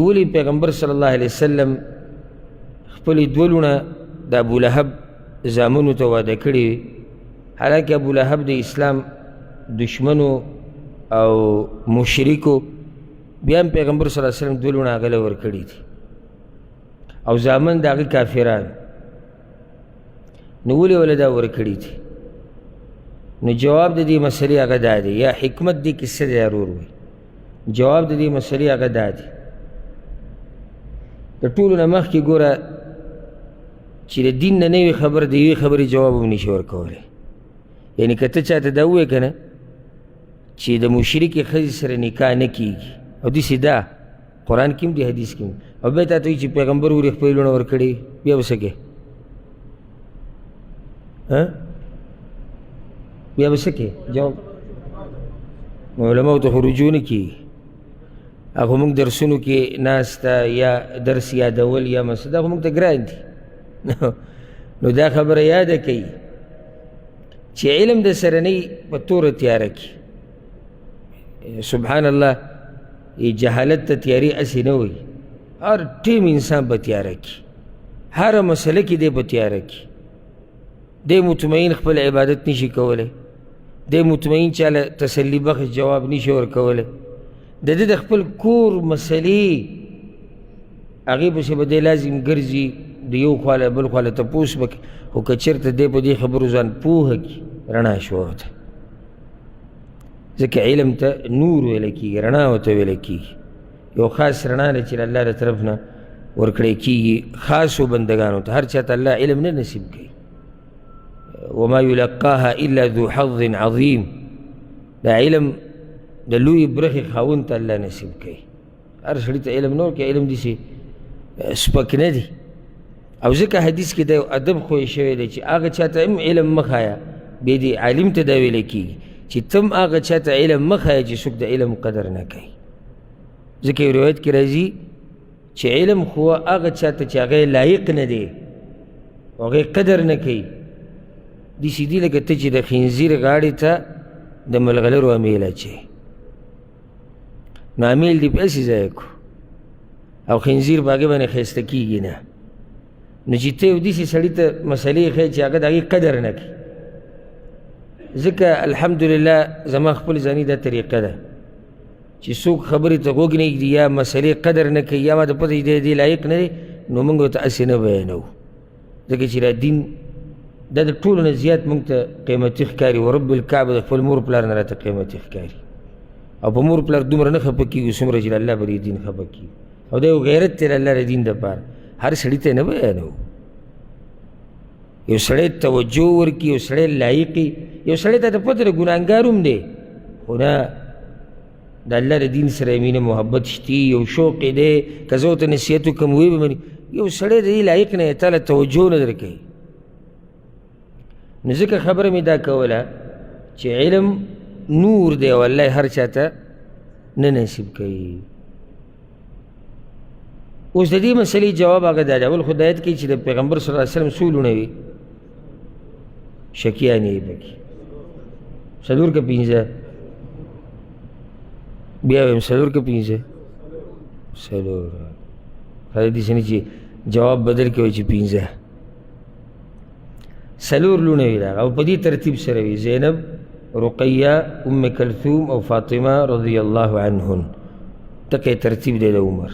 ولې پیغمبر صلی الله علیه وسلم خپلې دوه لوڼه د ابو لهب زامنو ته واده کړې وې، حالانکه ابو لهب د اسلام دشمنو او مشرکو، بیا هم پیغمبر صلی الله علیه وسلم دوه لوڼه هغه له ورکړي دي او زامن د هغه کافران. نو ولې وله دا ورکړي دي؟ نو جواب د دې مسلې هغه دا دی، یا حکمت دې کې څه دی ورور وایي. جواب د دې مسلې هغه دا دی، د ټولو نه مخکې ګوره چې د دین نه نوې خبر د یوې خبرې جواب هم نشي ورکولی. یعنې که ته چاته دا ووایې که نه چې د مشرکې ښځې سره نکاح نه کېږي، او داسې ده قرآن کې هم دی حدیث کې هم، او بیا تا ته وایي چې پیغمبر ورې خپلې لوڼه ورکړې، بیا به څه کوې؟ بیا به څه کوې؟ جواب علماو ته خو رجوع نه کېږي. هغه موږ درسونو کې ناسته یا درس یادول یا مسله، دا خو موږ ته ګران دي. نو دا خبره یاده کوي چې علم د سره نه په توره تیاره کې، سبحان الله، جهالت ته تیارې هسې نه وایي. هر ټیم انسان په تیاره کې، هره مسله کې دی په تیاره کې، دی مطمئن خپل عبادت نشي کولی، دی مطمئن چاله تسلي بخش جواب نشي ورکولی، د ده د خپل کور مسلې هغې پسې به دی لازم ګرځي، د یو خوا له بل خوا له تپوس به کوي. خو که چېرته دی په دې خبرو ځان پوهه کړي، رڼا شوه ورته، ځکه علم ته نور ویل کېږي، رڼا ورته ویل کېږي. یو خاص رڼا ده چې د الله له طرف نه ورکړی کېږي خاصو بندګانو ته. هر چا ته الله علم نه نصیب کوي. وما یلقاها الا ذو حظ عظیم. دا علم د لوی برخې خاوند ته الله نصیب کوي. هر سړي ته علم نه ورکوي، علم داسې سپک نه دی. او ځکه حدیث کې د یو ادب ښوی شوی دی چې هغه چا ته هم علم مه ښایه، بیا دې عالم ته دا ویل کېږي چې ته هم هغه چا ته علم مه ښایه چې څوک د علم قدر نه کوي. ځکه یو روایت کې راځي چې علم خو هغه چا ته چې هغه لایق نه دی او هغه قدر نه کوي، داسې دي لکه ته چې د خنزیر غاړې ته د ملغلرو امیل اچوې. نو امیل دې په هسې ځای کړو او خنزیر په هغې باندې ښایسته کېږي نه. نو چې ته یو داسې سړي ته مسلې ښیې چې هغه د هغې قدر نه کوي. ځکه الحمدلله زما خپل ځاني دا طریقه ده چې څوک خبرې ته غوږ نه ږدي یا مسلې قدر نه کوي یا ما ته پته چې دی دې لایق نه دی، نو موږ ورته هسې نه بیانوو. ځکه چې دا دین دا د ټولو نه زیات موږ ته قیمتي ښکاري. ورب الکعبه د خپل مور پلار نه راته قیمتي ښکاري، او په مور پلار دومره نه خفه کېږو څومره چې د الله په دې دین خفه کېږو. او دا یو غیرت دی د الله د دین دپاره، هر سړي ته نه بیانوو. یو سړی توجه ورکړي، یو سړی لایق، یو سړی ته د پته ده ګناهګار هم دی، خو نه د الله د دین سره یې مینه محبت شتي، یو شوق یې دی، که زه ورته نصیحت وکړم ویې به مني. یو سړی د دې لایق نه دی، تا له توجه نه درکوي. نو ځکه خبره مې دا کوله چې علم نور دی او الله هر چا ته نه نصیب کوي. اوس د دې مسلې جواب هغه دا دی، اول خو دا یاد کړئ چې د پیغمبر صلی الله علیه وسلم څو لوڼه وي؟ شکیانې یې پکې څلور که پنځه؟ بیا وایم څلور که پنځه؟ څلور. ښه داسې نه چې جواب بدل کړي چې پنځه. څلور لوڼه وي دغه، او په دې ترتیب سره وي: زینب، رقیه، ام کلثوم او فاطمه رضی الله عنهن. دقه ترتیب دی د عمر.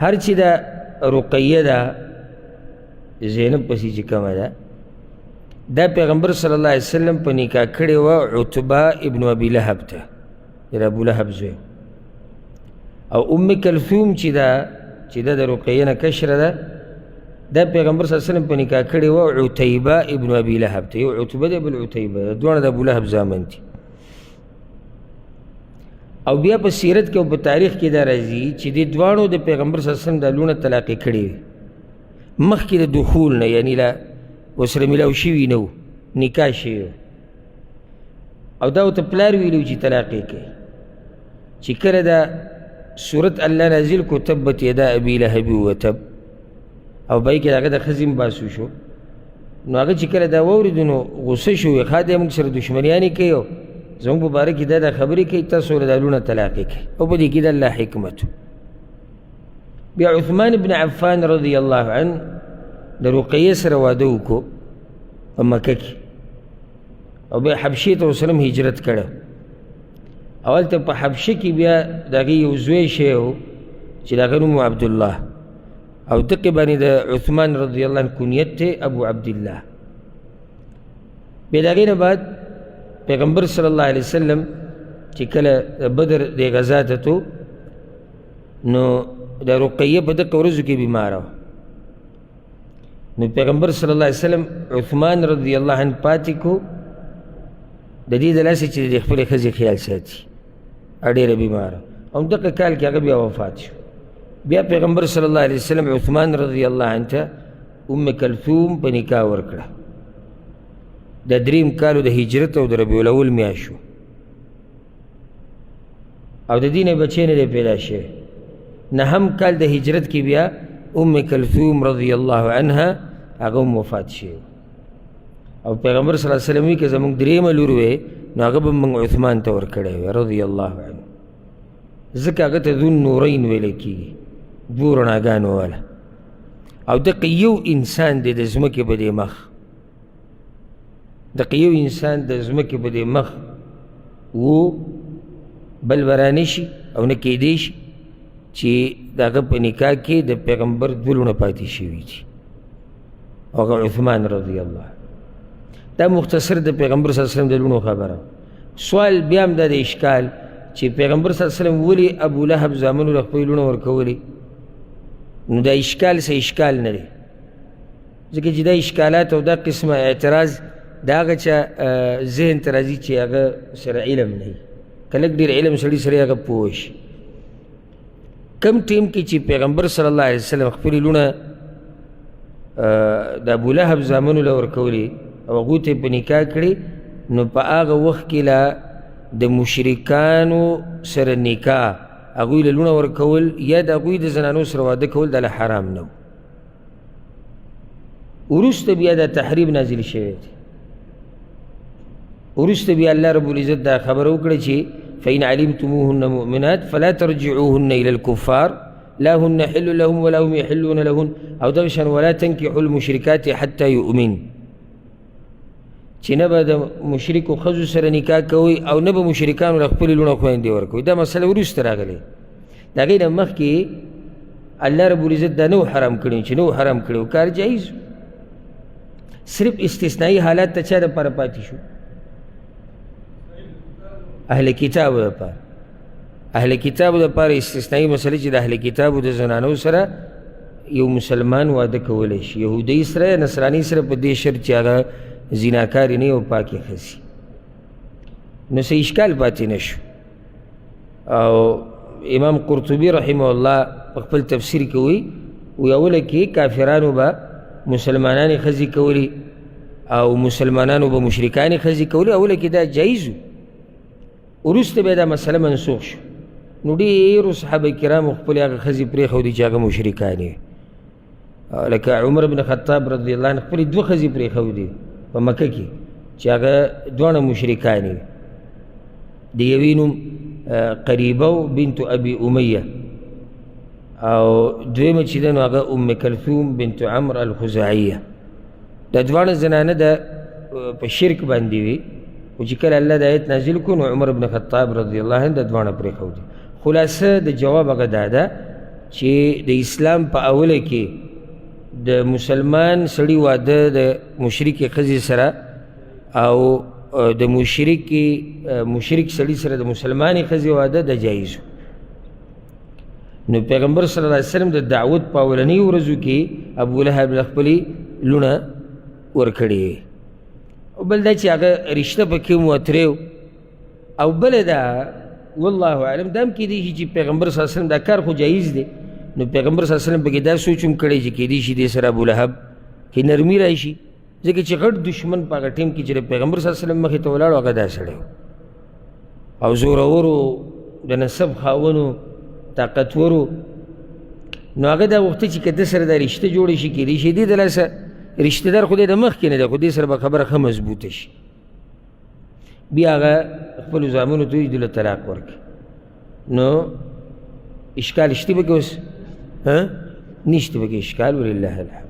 هر چې دا رقیه ده زینب پسې چې کومه ده، دا پیغمبر صلی الله علیه وسلم په نکاح کړې وه عتبه ابن ابي لهب ته، د ابو لهب زوی. او ام کلثوم چې ده، چې ده د رقیه نه کشره ده، دا پیغمبر صلی الله علیه وسلم په نکاح کړې وه عتیبه ابن ابي لهب ته. یو عتبه دی بل عتیبه ده، دواړه د ابو لهب زامن دي. او بیا په سیرت کې او په تاریخ کې دا راځي چې دې دواړو د پیغمبر صلی الله علیه وسلم دا لوڼه طلاقې کړې وې مخکې د دخول نه، یعنې لا ورسره میلاو شوي نه وو، نکاح شوي وو. او دا ورته پلار ویلي وو چې طلاق یې کوي. چې کله دا سورت الله نازل کړو، تبت یدا ابي لهب وتب، او په کې د هغه د ښځې هم بحث وشو. نو هغه چې کله دا واورېدو نو غوسه شو، وایي ښه دی موږ سره دښمنیانې کوي او زموږ په باره کې دا دا خبرې کوي، تاسو له دا لوڼه طلاقې کوي. او په دې کې د الله حکمت. بیا عثمان بن عفان رضی الله عنه د رقیې سره واده وکړو په مکه کې، او بیا حبشې ته ورسره هم هجرت کړی. او هلته په حبشه کې بیا د هغې یو زوی شوی و چې د هغه نوم و عبدالله، او دقې باندې د عثمان رضی الله عنه کنیت دی ابو عبدالله. بیا د هغې نه بعد پیغمبر صلی الله علیه وسلم چې کله د بدر د غذا ته تلو، نو د رقیه په دقه ورځو کې بیماره وه. نو پیغمبر صلی الله علیه وسلم عثمان رضی الله عنه پاتې کو د دې د لاسه چې د خپلې ښځې خیال ساتي، ډېره بیماره. او دقه کال کې هغه بیا وفات شو. بیا پیغمبر صلی الله علیه وسلم عثمان رضی الله عنه ته ام کلثوم په نکاح ورکړه. د دریم کالو د هجرت او د ربیع الاول میاشت شو، او د دې نه بچی نه دی پیدا شوی. نهم کال د هجرت کې بیا ام کلثوم رضی الله عنها هغه هم وفات شوی. او پیغمبر صلی الله علیه وسلم وایي که زموږ درېیمه لور وی نو هغه به موږ عثمان ته ورکړی وی رضی الله عنه، ځکه هغه ته ذو النورین ویلی کېږي، دوو رڼاګانو والا. او دقه یو انسان دی د ځمکې په دې مخ، دقه یو انسان د ځمکې په دې مخ و بل به رانه شي او نه کېدی شي چې د هغه په نکاح کې د پیغمبر دوه لوڼه پاتې شوي دي، هغه عثمان رضی الله. دا مختصر د پیغمبر صلی الله علیه وسلم د لوڼو خبره. سوال بیا هم دا د اشکال چې پیغمبر صلی الله علیه وسلم ولې ابو لهب زامنو له خپلې لوڼه ورکولې؟ نو دا اشکال څه اشکال نه دی، ځکه چې دا اشکالات او دا قسمه اعتراض د هغه چا ذهن ته راځي چې هغه سره علم نه وي. که لږ ډېر علم سړي سره هغه پوه شي. کم ټیم کې چې پیغمبر صلی الله علیه وسلم خپلې لوڼه د ابو لهب زامنو له ورکولې او هغوی ته یې په نکاح کړې، نو په هغه وخت کې لا د مشرکانو سره نکاح، هغوی له لوڼه ورکول یا د هغوی د زنانو سره واده کول دا له حرام نه و. وروسته بیا دا تحریم نازل شوی دی. وروسته بیا الله رب العزت دا خبره وکړه چې فإن علمتموهن مؤمنات فلا ترجعوهن إلى الكفار لا هن حل لهم ولا هم يحلون لهن، او دغه شان ولا تنكحوا المشركات حتى يؤمن، چې نه به د مشرکو ښځو سره نکاح کوئ او نه به مشرکانو له خپلې لوڼه خویندې ورکوئ. دا مسله وروسته راغلې. د هغې نه مخکې الله رب العزت دا نه و حرام کړی، چې نه و حرام کړی کار جایز، صرف استثنایي حالات ته چا دپاره پاتې شو؟ اهل کتابو دپاره. اهل کتابو دپاره استثنایي مسله چې د اهل کتابو د زنانو سره یو مسلمان واده کولی شي، یهودي سره یا نصراني سره، په دې شرط چې هغه زیناکارې نه او پاکې ښځې. نو څه اشکال پاتې نه شو. او امام قرطبي رحمه الله په خپل تفسیر کې وایي، وایي اوله کې کافرانو به مسلمانانې ښځې کولې او مسلمانانو به مشرکانې ښځې کولې، اوله کې دا جایز و. وروسته بیا دا مسله منسوخ شو. نو ډېرو صحابه کرامو خپلې هغه ښځې پرېښودې چې هغه مشرکانې وې، لکه عمر بن خطاب رضی الله عنه خپلې دوه ښځې پرېښودې په مکه کې چې هغه دواړه مشرکانې وې. د یوې نوم قریبه بنت ابي امیه، او دویمه چې ده نو هغه ام کلثوم بنت عمر الخزاعیه. دا دواړه زنانه د په شرک باندې وي، خو چې کله الله د آیت نازل کړو نو عمر بن خطاب رضی الله عنه دا دواړه پرېښودې. خلاصه د جواب هغه دا ده چې د اسلام په اوله کې د مسلمان سړي واده د مشرکې ښځې سره او د مشرک سړي سره د مسلمانې ښځې واده د جایز. نو پیغمبر صلی الله علیه وسلم د دعوت په اولنیو ورځو کې ابو لهب له خپلې لوڼه ورکړې. او بل دا چې هغه رشته پکې موترې. او بله دا والله اعلم دا هم کېدای شي چې پیغمبر صلی الله علیه وسلم دا کار خو جایز دی، نو پیغمبر صلی الله علیه وسلم پکې دا سوچ هم کړی چې کېدای شي دې سره ابو لهب کې نرمي راشي، ځکه چې غټ دشمن په هغه ټیم کې چې د پیغمبر صلی الله علیه وسلم مخې ته ولاړ هغه دا سړی و او زورورو د نسب خاونو طاقتورو، نو هغه دا غوښته چې که ده سره دا رشته جوړه شي کېدای شي دې د لاسه رشته دار خو دی د مخکې نه دی، خو دې سره به خبره ښه مضبوطه شي. بیا هغه خپلو زامنو ته وایي دوی له طلاق ورکړي. نو اشکال شته پکې اوس؟ نشته پکې اشکال، ولله الحمد.